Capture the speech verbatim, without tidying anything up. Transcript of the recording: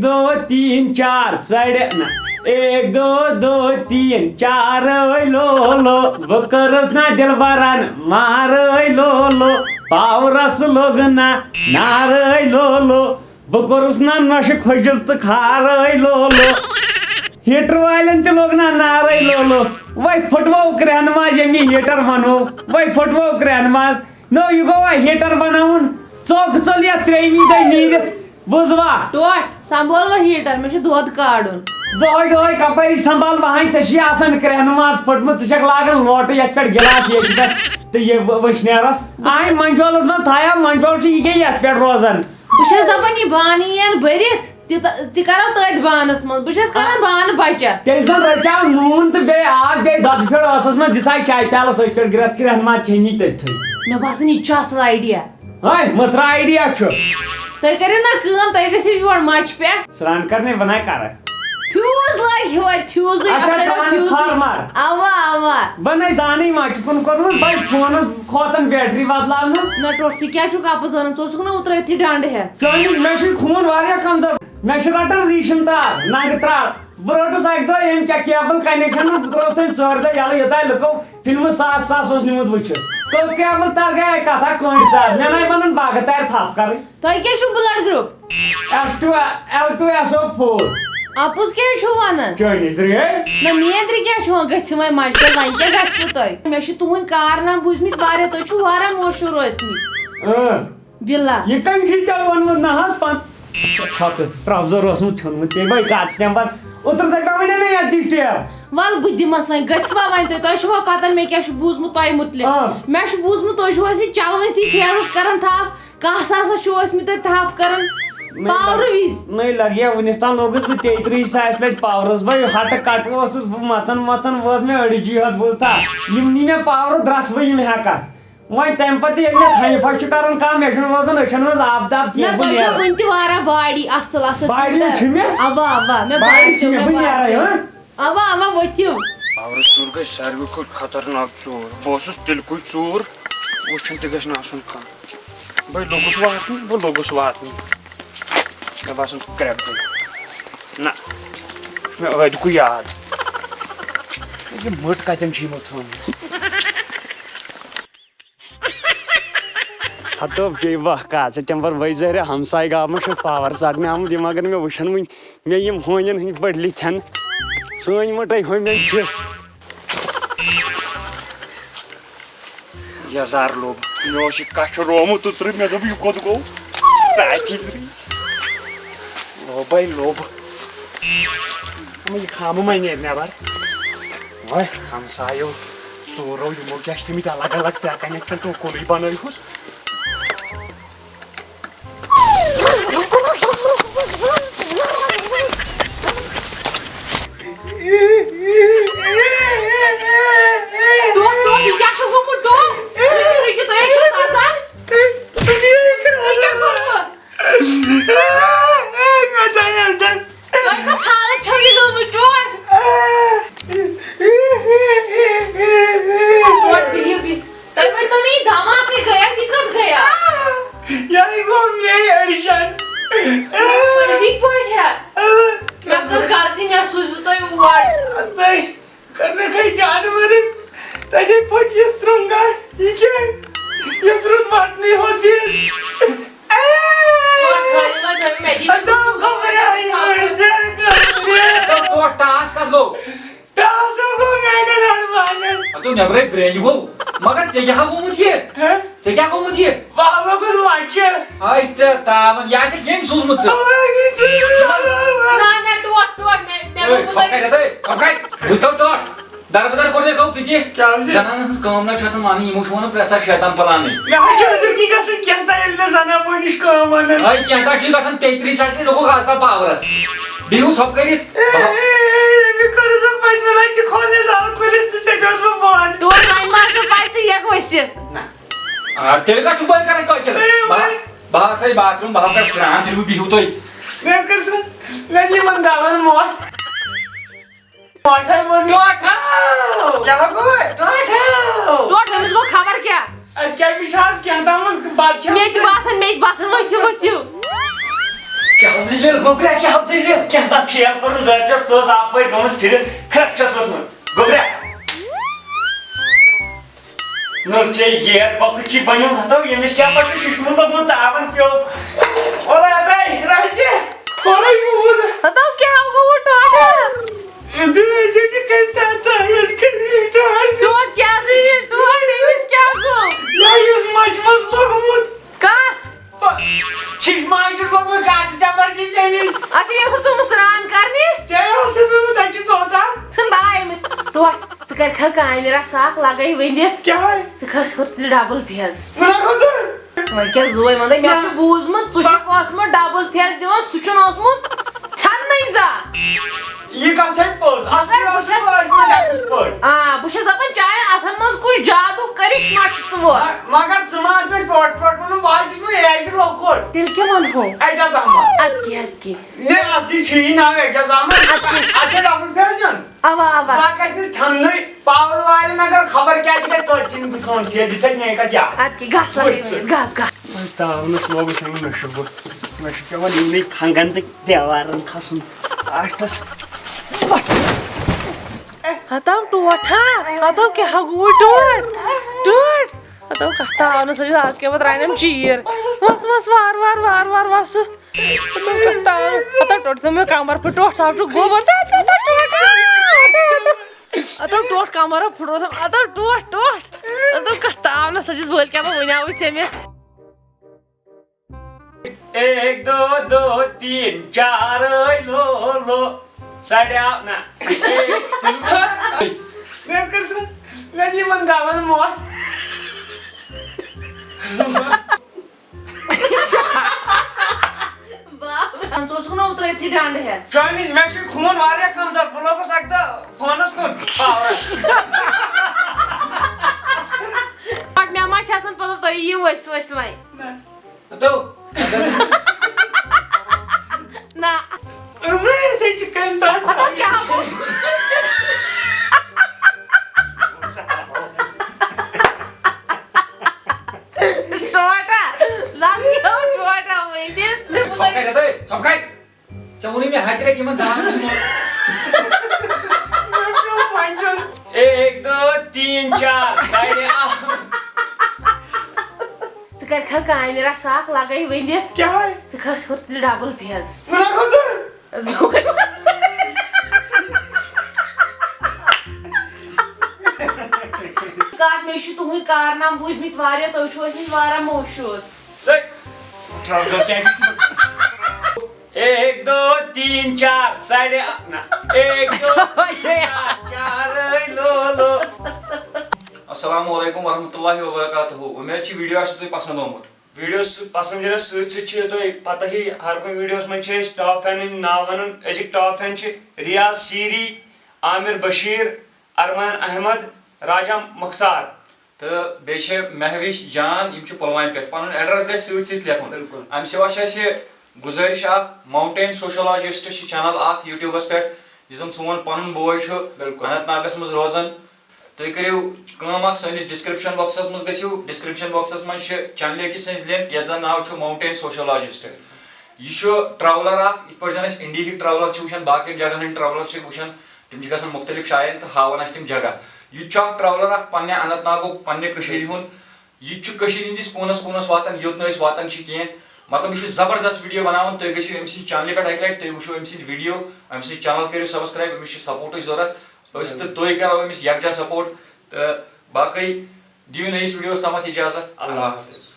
دو تین چار ژڑِ نہ، ایک دو دو تین چار ٲے لولو، بہٕ کٔرٕس نہ دِلبرن مارٲے لولو، پاورس لوٚگ نہ نارٲے لولو، بہٕ کوٚرُس نہ نۄشہِ کھجُر تہٕ کھارٲے لولو۔ ہیٹر والٮ۪ن تہِ لوٚگ نہ نارٲے لولو۔ وۄنۍ پھٕٹوو کرٛٮ۪ہن منٛز ییٚمہِ ہیٹر وَنو، وۄنۍ پھٕٹوو کرٛٮ۪ہن منٛز۔ نو، یہِ گوٚوا ہیٹر بناوُن؟ ژوٚک ژوٚل یتھ ترٛیٚیِمہِ دۄہہِ نیٖرِتھ۔ بوٗزوا؟ ٹوٹھ، سنبھال وۄنۍ ہیٹر، مےٚ چھُ دۄد کاڑُن۔ دۄہے دۄہے کپٲری سنبھال بہٕ ہاے؟ ژےٚ چھُے آسان کرٛٮ۪ہنہٕ ماز پھٔٹمٕژ، ژٕ چھکھ لاگان لوٹہٕ یتھ پٮ۪ٹھ گِلاس ییٚتہِ پٮ۪ٹھ تہٕ یہِ و-، وٕشنیرس۔ آے منجولس منٛز تھایہ، منجول چھُ یہِ کیٛاہ یتھ پٮ۪ٹھ روزان؟ بہٕ چھَس دَپان، یہِ بانہٕ یِیَن بٔرِتھ، تہِ تہ-، تہِ کَرو تٔتھۍ بانَس منٛز۔ بہٕ چھَس کَران بانہٕ بَچَتھ۔ تیٚلہِ زَن رَچاو نوٗن تہٕ بیٚیہِ آب، بیٚیہِ دۄدٕ پھیوٚر ٲسَس منٛز دِژ ہا چایہِ پیالَس أتھۍ پٮ۪ٹھ گِرَس کرٛٮ۪ہن ما ژھیٚنی تٔتھٕے۔ مےٚ باسان، یہِ تہِ چھُ اَصٕل idea۔ ہے، مٔتھرا idea چھُ۔ تُہۍ کٔرِو نہ کٲم، تُہۍ گٔژھِو یور مَچہِ پٮ۪ٹھ۔ سرٛان کَرنے بَناے کَرٕ۔ Fuse لٲگۍ یورٕ، fuse-ٕے، اَتھ اچھا، کَڑیو transformer۔ Fuse-ٕے۔ اَوا، اَوا۔ بہٕ نے زانٕے ما چھُ کُن کوٚرمُت، بَے فونَس کھوژان battery بدلاونَس۔ نہ ٹوٹھ، ژٕ کیٛاہ چھُکھ اَپُز وَنان؟ ژٕ اوسُکھ نہ اوترٕ أتھی ڈنٛڈٕ ہٮ۪تھ۔ چٲنی، مےٚ چھُے خوٗن واریاہ کمزور۔ مےٚ چھِ رَٹان ریٖشِم تار، ننٛگہٕ ترٛاٹ۔ بہٕ روٚٹُس اَکہِ دۄہ ییٚمہِ کیٛاہ cable connection، بہٕ ترٛووُس تٔمۍ ژورِ دۄہ یَلہٕ، یوٚتام لُکو فِلمہٕ ساس ساس اوس نیوٗمُت وٕچھِتھ۔ کٔژ cable تار گٔیے کَتھا کٔنٛڈۍ تار، مےٚ نَے وَنان باغہٕ تارِ تھپھ کَرٕنۍ۔ تۄہہِ کیٛاہ چھُو blood group؟ S two, L two S O four. اَپُز کیٛازِ چھُو وَنان؟ چٲنِس درٛے۔ نہ، میٛٲنۍ درٛے کیٛاہ چھُ وۄنۍ؟ گٔژھِو وۄنۍ مَجہِ تَل، وۄنۍ کیٛاہ گژھِوٕ تۄہہِ؟ مےٚ چھِ تُہٕنٛدۍ کارنامہٕ بوٗزمٕتۍ واریاہ، تُہۍ چھِو واریاہ مشہوٗر ٲسۍمٕتۍ۔ اۭں۔ بِلا۔ یہِ کٔمۍ چھُے ژےٚ ووٚنمُت نہ حظ پَن-، ژےٚ ژھۄپہٕ، ٹرٛاوزَر اوسمُت ژھیوٚنمُت، تَمہِ وَے کَتھ چھِ تَمہِ پَتہٕ اوترٕ دَپیٛاو وۄنۍ مےٚ یَتھ دِژ ٹیب۔ وَلہٕ بہٕ دِمَس وۄنۍ، گٔژھِوا وۄنۍ تُہۍ؟ تۄہہِ چھُوا پَتہ مےٚ کیٛاہ چھُ بوٗزمُت تۄہہِ مُتعلِق؟ آ۔ مےٚ چھُ بوٗزمُت تُہۍ چھِو ٲسۍمٕتۍ چَلوٕنۍ سٕے پھیرَس کَران تھپھ۔ کاہ ساس چھِو ٲسۍمٕتۍ تۄہہِ تھپھ کران؟ نٔے لگ-، پاورٕ وِزِ۔ نٔے لگیا، وُنِس تام لوگُس بہٕ تیٚیہِ ترٕٛہ ساس لٹہِ پاورس۔ بہٕ ہٹہٕ کٹہٕ اوسُس، بہٕ مژان مژان وٲژ مےٚ أڈجی ہتھ، بوٗزتھا؟ یِم نی مےٚ پاورٕ درٛس بہٕ یِم ہٮ۪کتھ۔ وۄنۍ تمہِ پتہٕ ییٚلہِ مےٚ تھنہِ پھۄکھ چھُ کران کانٛہہ، مےٚ چھُنہٕ روزان أچھن منٛز آب داب نہ، کینٛہہ، بہٕ تۄہہِ چھو نیران۔ وُنہِ تہِ واریاہ باڈی اصل اصل۔ باڈی چھِ مےٚ؟ اوا، اوا، مےٚ باڈی چھِ باسیو، مےٚ مےٚ باسیو۔ نیران، ہاں؟ اوا، اوا، ؤتھِو۔ پاورٕ ژوٗر گٔے ساروی کھۄتہٕ خطرناک ژوٗر۔ بہٕ اوسُس تِلکُے ژوٗر، وٕچھُن تہِ گژھِ نہٕ آسُن کانٛہہ۔ بہٕ لوٚگُس واتنہِ، بہٕ لوٚگُس واتنہِ۔ مےٚ باسان، کرٛٮ۪کھ گٔے۔ نہ، مےٚ ٲدۍ گوٚو یاد۔ یہِ مٔٹ کتٮ۪ن چھِ یِمو تھٲومٕژ؟ ہتو بیٚیہِ وق آ، ژےٚ تَمہِ پَتہٕ وۄنۍ زہرِ ہمسایہِ گامہٕ چھُ پاور ژَٹنہِ آمُت، یِم اگر مےٚ وٕچھن وٕنۍ، مےٚ یِم ہوٗنٮ۪ن ہٕنٛدۍ پٲٹھۍ لِتھٮ۪ن۔ سٲنۍ مٔٹ ہے ہوٚمٮ۪ن چھِ۔ یزار لوٚب۔ مےٚ اوس یہِ کَچھُر رومُت اوترٕ، مےٚ دوٚپ، یہِ کوٚت گوٚو؟ تَتی درٛاے۔ لوٚبَے لوٚب۔ یِمَن یہِ خامہٕ ما نیرِ نٮ۪بَر؟ وۄنۍ ہمسایو ژوٗرو یِمو کیٛاہ چھِ تھٲمٕتۍ الگ الگ ترٛےٚ connection، تِم کُنُے بَنٲوِہُس۔ ٹوٹھ، ٹوٹھ، یہِ کیٛاہ چھُ گوٚمُت ٹوٹھ؟ رُکِو، رُکِو، تُہۍ ٲسِو نژان۔ یہِ کیٛاہ کوٚروٕ؟ تۄہہِ کۄس حالت چھو یہِ گٔمٕژ ٹوٹھ؟ ٹوٹھ بِہِو، بِہِو۔ تُہۍ ؤنۍ تو مےٚ، یہِ دھماکہٕ گٔیا، یہِ کوٚت گٔیا؟ یہِ گوٚو مے أڑجن۔ پٔزی پٲٹھۍ ہا؟ مےٚ کٔر غلطی، مےٚ سوٗزوٕ تۄہہِ اور۔ تۄہہِ کٔر مےٚ کھَے جانورن۔ تَتے پھٔٹ یہِ سرٛنٛگار۔ یہِ کیٛاہ؟ یہِ سرٛوٚت وَٹنٕے ہوت یہِ۔ تھٲیِو وۄنۍ، تھٲیِو مےٚ دِتھ۔ اَدٕ خبر آیہِ مےٚ زیادٕ۔ تو ٹاس کَتھ گوٚو؟ ٹاس ہا گوٚو میٛانٮ۪ن ہَنُمانَن۔ اَدٕ نیٚبرَے برٛینٛجہِ گوٚو۔ مگر ژےٚ کیٛاہ ہا گوٚمُت یہِ؟ ہہ؟ ژےٚ کیٛاہ گوٚمُت یہِ؟ بہٕ ہا لوٚگُس مَچہِ۔ ہاے ژےٚ تاوَن، یہِ آسہِ کٔمۍ سوٗزمُت ژےٚ؟ نہ، نہ، ٹوٹھ، ٹوٹھ، مےٚ، مےٚ ہے، دوٚپ ژھۄپہٕ کَتہِ، ہے، ژھۄپہٕ کَتہِ؟ بہٕ چھُس تَوٕ ٹوٹھ۔ دَربٕدَر کوٚر مےٚ گوٚو ژٕ تہِ۔ کیٛاہ وَنہِ؟ زَنانَن ہٕنٛز کٲم نہ چھِ آسان مانٕنۍ، یِمو چھُ وَنان پرٛٮ۪تھ ساتہٕ شیطان پَلانٕے۔ مےٚ حظ چھِ أنٛدٕرۍ کِنۍ گژھان کینٛہہ تام، ییٚلہِ مےٚ زَنان مٔہنِو چھِ کٲم وَنان۔ ہے، کینٛہہ تام چھِ گژھان، تیٚترٕہ ساس چھِ لوٚگُکھ آز تام پاورَس۔ بِہِو ژھۄپہٕ کٔرِتھ۔ اے، اے، اے، مےٚ کٔرٕس بہٕ پٔتمہِ لَٹہِ تہِ کھولنَس آبہٕ کُلِس تہٕ ژےٚ تہِ اوس بہٕ بۄن۔ ٹوٹھ وۄنۍ ما ٲس نہٕ پَے ژٕ یِکھ ؤسِتھ؟ نہ۔ آ، تیٚلہِ کَتھ چھُکھ وۄنۍ کَران قٲطِل؟ اے، بہٕ، وۄنۍ۔ بہٕ اژٕ ہا باتھ روٗم، بہٕ ہا کَرٕ سرٛان، تیٚلہِ بِہِو تُہۍ۔ مےٚ کٔر سا، مےٚ دِ یِمَن دَلَن موت۔ ٹوٹھا ووٚن۔ ٹوٹھا۔ کیٛاہ گوٚو؟ ٹوٹھا۔ ٹوٹھ، أمِس گوٚو خبر کیٛاہ۔ اَسہِ کیٛاہ چھِ آز کینٛہہ تامَتھ بَتہٕ کھٮ۪وان؟ مےٚ تہِ باسان، مےٚ تہِ باسان، ؤتھِو، ؤتھِو۔ کیٛاہ دٔلیٖل گوٚبریا، کیٛاہ دٔلیٖل؟ کینٛہہ تام فیل کوٚرُن زٲرچَس، تٔژ اَپٲرۍ گٔمٕژ پھِرِتھ، کھرٛکھ چھَس ؤژھمٕژ۔ گوٚبریا، نٔو ژےٚ ییر بۄکُچی بَنیومُت، ہَتو ییٚمِس کیٛاہ پَتہٕ چھُ شِشمُن لوٚگمُت، تاوَن پیوٚو۔ وَلہٕ ہَتاے، راجہِ، کوٚرُے موٗد۔ ہَتو کیٛاہ گوٚوُے ٹوٹھا؟ دُنیا چھِ کٔژ تَتھ تام یۄس کٔرِتھ ٹوٹھ۔ ٹوٹھ کیٛاہ دٔلیٖل؟ ٹوٹھ أمِس کیٛاہ گوٚو؟ یا یُس مَچہِ منٛز لوٚگمُت۔ کَتھ؟ شِشمہٕ چھُس لوٚگمُت کَتھ ژےٚ مرضی کَمِچ؟ اچھا، یہِ اوسُکھ ژٕ مُسران کرنہِ؟ ژےٚ اوسُس ووٚنمُت تَتہِ چھُ طوطا۔ ژھٕن بَلاے أمِس۔ ٹوٹھ، ژٕ کَرِکھ ہا کامہِ رَژھ اَکھ لَگَے ؤنِتھ۔ کیٛاہ ہے؟ ژٕ کھس ہیوٚر ژٕ ڈبل فیز۔ وۄنۍ ہا کھوٚت ژٕ۔ وۄنۍ کیٛاہ زوے وَنَے؟ مےٚ چھُ بوٗزمُت ژٕ چھُکھ اوسمُت ڈبل فیز دِوان، سُہ چھُنہٕ اوسمُت ژھٮ۪ننَے زانٛہہ۔ یہِ کَتھ چھےٚ پوٚز؟ اَصلی مگر بہٕ چھَس اوسمُت expert۔ آ، بہٕ چھَس دَپان چانٮ۪ن اَتھَن منٛز کُس جادوٗ کٔرِتھ مَٹھ ژٕ ووت۔ مگر ژٕ ما ٲس مےٚ ٹوٹھ پٲٹھۍ وَنان، بہٕ حظ چھُس وۄنۍ اٮ۪ڈِٹ لۄکُٹ۔ تیٚلہِ کیٛاہ وَنہو؟ اعجاز احمد۔ اَدٕ کیٛاہ، اَدٕ کیٛاہ۔ مےٚ اَصلی چھُ یی ناو اعجاز احمد۔ اَدٕ کیٛاہ۔ اَتھ چھےٚ ڈبل فیز دیُن۔ اَوا، اَوا۔ زانٛہہ گژھِ نہٕ ژھٮ۪ننُے۔ پاور والٮ۪ن اگر خبر کیٛاہ تہِ گژھِ، توتہِ چھِنہٕ بہٕ سونٛچ فیز یہِ ژھٮ۪نہِ مےٚ کَتھ یاد۔ اَدٕ کیٛاہ، گژھ لَگے وٕچھ ژٕ۔ وٕنِتھ، گژھ، گژھ۔ تاونَس لوگُس وۄنۍ نشہٕ بہٕ۔ مےٚ چھُ پٮ۪وان یِمنٕے کھنٛگَن تہٕ دیوارَن کھَسُن۔ آٹھَس۔ ہتو ٹوٹھا، ہتو کیٛاہ گوٚو ٹوٹھ؟ ٹوٹھ۔ ہتو کَتھ تاونَس لٔجِس آز کیٛاہ وۄنۍ ترٛاونٮ۪م چیٖر۔ وَس، وَس، وار، وار، وار، وار، وَس۔ ہتو کَتھ تاو-، ہتو ٹوٹھ تھوٚو مےٚ کمر پھٕٹھ، ٹوٹھ صاحب چھُ گوٚبُر۔ ہتو ٹوٹھ کمر پھٕٹروو تھوٚو، ہتو ٹوٹھ، ٹوٹھ۔ ہتو کَتھ تاونَس لٔجِس بٲلۍ کیٛاہ بہٕ وٕنیٛاوُے ژےٚ مےٚ۔ ایک دو دو تین چار، ٲے لو لو، سڑیا نہ۔ ایک، تُل۔ مےٚ کٔر سۄ، مےٚ دِ یِمن گلن موت۔ بابا۔ ژٕ اوسُکھ نہ اوترٕ أتھی ڈنڈٕ ہٮ۪تھ۔ چٲنی، مےٚ چھُ خوٗن واریاہ کمزور، بہٕ لوٚگُس اکہِ دۄہ فونس کُن پاورس۔ پتہٕ مےٚ ما چھِ آسان پتہ تُہۍ یِیِو ؤسۍ ؤسۍ وۄنۍ۔ نہ۔ ہتو۔ نہ۔ ٲے، ژےٚ چھِ کَمہِ دۄہ؟ ہتو کیٛاہ گوٚو؟ ٹوٹا، لَگیو ٹوٹا ؤنِتھ۔ ژۄپھ کَتہِ ہتٲے؟ ژۄپھ کَتہِ؟ ژےٚ ووٚنُے مےٚ ہتہِ رٮ۪تھ یِمن زنانن ہُنٛد۔ مےٚ پیوٚو وۄنۍ دیُن۔ ایک، دو، تین، چار، ساڑھے آٹھ۔ ژٕ کَرِکھ ہا کامہِ رَژھ اَکھ لَگَے ؤنِتھ۔ کیٛاہ؟ ژٕ کھس ہیوٚر، ژٕ ڈبل فیز۔ مےٚ نہ کھوٚت ژٕ۔ کَتھ، مےٚ چھُ تُہُنٛد کارنامہٕ بوٗزمٕتۍ واریاہ، تُہۍ چھِو ٲسمٕتۍ واریاہ مشہوٗر۔ ہے، ٹرٛاوزر کیٛاہ چھُ؟ ایک، دو، تین، چار، ساڑھے آ-، نہ۔ ایک، دو، تین، چار، چار، اے، لو، لو۔ السلام علیکم ورحمۃ اللہ وبرکاتہ۔ اُمید چھِ ویڈیو آسہِ تۄہہِ پسنٛد آمُت۔ ویڈیو سُہ پسنٛد یِنس سۭتۍ سۭتۍ چھِ تۄہہِ پتہ ہی، ہر کُنہِ ویڈیوس منٛز چھِ أسۍ ٹاپ فینن ہٕنٛدۍ ناو ونان۔ أزِکۍ ٹاپ فین چھِ ریاض سیری، عامر بشیر، ارمان احمد، راجا مختار۔ تہٕ بیٚیہِ چھِ مہوِش جان، یِم چھِ پُلوامہِ پٮ۪ٹھ۔ پَنُن ایڈریس گژھِ سۭتۍ سۭتۍ لیکھُن۔ بِلکُل۔ اَمہِ سوا چھِ اَسہِ گُزٲرِش اَکھ، ماوُنٹین سوشولوجسٹ چھِ چینل اَکھ یوٗٹیوٗبَس پٮ۪ٹھ، یُس زَن سون پَنُن بوے چھُ بِلکُل۔ اننت ناگَس منٛز روزان۔ تُہۍ کٔرِو کٲم اَکھ، سٲنِس ڈسکرپشن باکسَس منٛز گٔژھِو، ڈسکرپشن باکسَس منٛز چھِ چینلہِ أکِس سٕنٛز لِنک، یَتھ زَن ناو چھُ ماوُنٹین سوشولوجسٹ۔ یہِ چھُ ٹرٛاولر اَکھ، یِتھ پٲٹھۍ زَن أسۍ اِنڈیہِکۍ ٹرٛاولر چھِ وٕچھان، باقین جگہن ہٕنٛدۍ ٹرٛاولر چھِ وٕچھان، تِم چھِ گژھان مُختٔلِف جاین تہٕ ہاوان اَسہِ تِم جگہ۔ یہِ تہِ چھُ اکھ ٹرٛاولر اکھ پننہِ اننت ناگُک، پننہِ کٔشیٖرِ ہُنٛد۔ یہِ تہِ چھُ کٔشیٖرِ ہٕنٛدِس کوٗنس کوٗنس واتان، یوٚت نہٕ أسۍ واتان چھِ کینٛہہ۔ مطلب، یہِ چھُ زبردست ویڈیو بناوان۔ تُہۍ گٔژھِو أمۍ سٕنٛدِ چینلہِ پٮ۪ٹھ اَکہِ لٹہِ، تُہۍ وٕچھِو أمۍ سٕنٛدۍ ویڈیو، أمۍ سٕنٛز چینل کٔرِو سبسکرایب، أمِس چھِ سپورٹٕچ ضروٗرت۔ أسۍ تہٕ تُہۍ کرو أمِس یکجاہ سپورٹ۔ تہٕ باقٕے دِیِو نٔیِس ویڈیوس تامتھ اجازت۔ اللہ حافظ۔